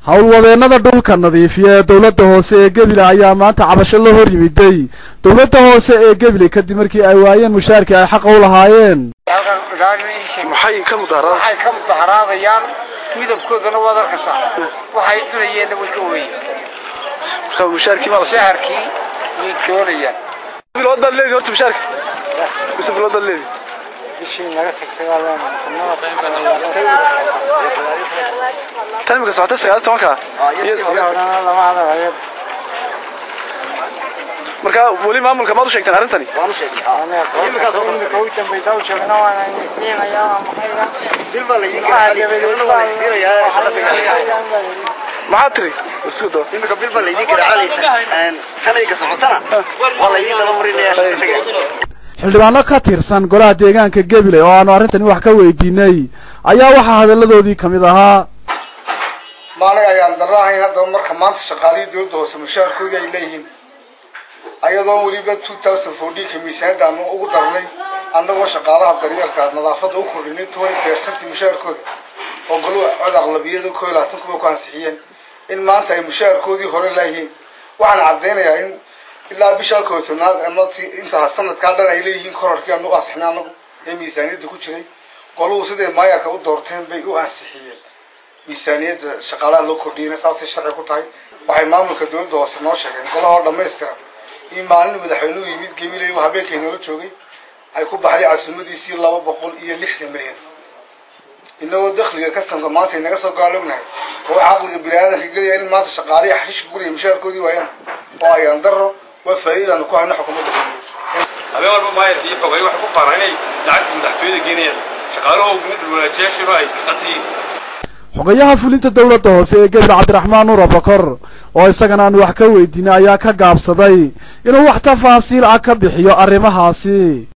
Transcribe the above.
Howlwadeennada dhulka nadiifiya ee dowladda hoose ee Gebile ayaa maanta cabasho la hor yimiday dowladda hoose ee Gebile kadib markii ay waayeen mushaarkii ay xaqa u lahaayeen. Maxay ka mudaharaad? Waxay ka mudaharaadayaan midabkoodana waad arkaysaa, waxay cunayeenna way ka ooyeen. Marka mushaarkii ma la Mushaharkii way doonayaan. Bilood baad leedihi horta mushaarka? Mise bilood baad leedihi? Bishii naga tagtay waa Tan imika socota 19-ka. Lama hadalayo. Marka weli maamulka maad u sheegteen arrintani? Imika u dambaysa u sheegna waana siinayaa Maxaad tiri? Isku doo. Imika bil baa laydin garaacalay, tanayga socotana waa laydin daba marinaya. Xildhibaano ka tirsan golaha deegaanka Gebile oo aanu arrintani wax ka weydiinay ayaa waxaa hadalladoodii ka mid ahaa: Maalin ayaan darro ahayn haddaba marka maanta shaqaalihii dowladda hoose mushaarkoodii ay leeyihiin, ayadoon weliba 2014-ka miisaaniyadda aanu ugu darnay, annagoo shaqaalaha daryeelka nadaafadda u kordhinay 20% mushaarkooda oo goluwa cod aqlabiyada 21 kuwa ku ansixiyeen, in maanta ay mushaarkoodii hore laayihiin. Waxaan caddaynayaa in ilaa bisha 11aad ama intaa sanadkaa dhan ay leeyihiin kororkii aanu u ansixnay annagu ee miisaaniyadda ku jiray. Qoluhu siday maayarka u doorteen bay u ansixiyeen miisaaniyadda shaqaalaha loo kordhiyeyna, saasay sharci ku tahay. Waxay maamulka dowladda hoose noo sheegeen golahoo dhammaystiran in maalin madaxweynuhu yimid Gabiley uu habeenkay noola joogay ay ku baxday casuumadiisii 260 milyan, inagoo dakhliga kastamka maanta inaga soo gaalognahay oo waxa caqliga bini-aadanka gelaya in maanta shaqaalihii xashiishka guriga mushaarkoodii waayaan oo ayaan darro. Waa faa'iidadaanu ku hayno xukuumadda. Habeen walba maayarka iyo xogay waxay ku faanaan inay lacagta madaxtooyada geenayaan shaqaaluhu mid wanaajiyaashiba ay qatri. Xogayaha fulinta dowladda hoose ee Gebile Cabdiraxmaan Nuur Abakor oo isagana aanu wax ka weydiinay ayaa ka gaabsaday inuu wax tafaasiil ah ka bixiyo arrimahaasi.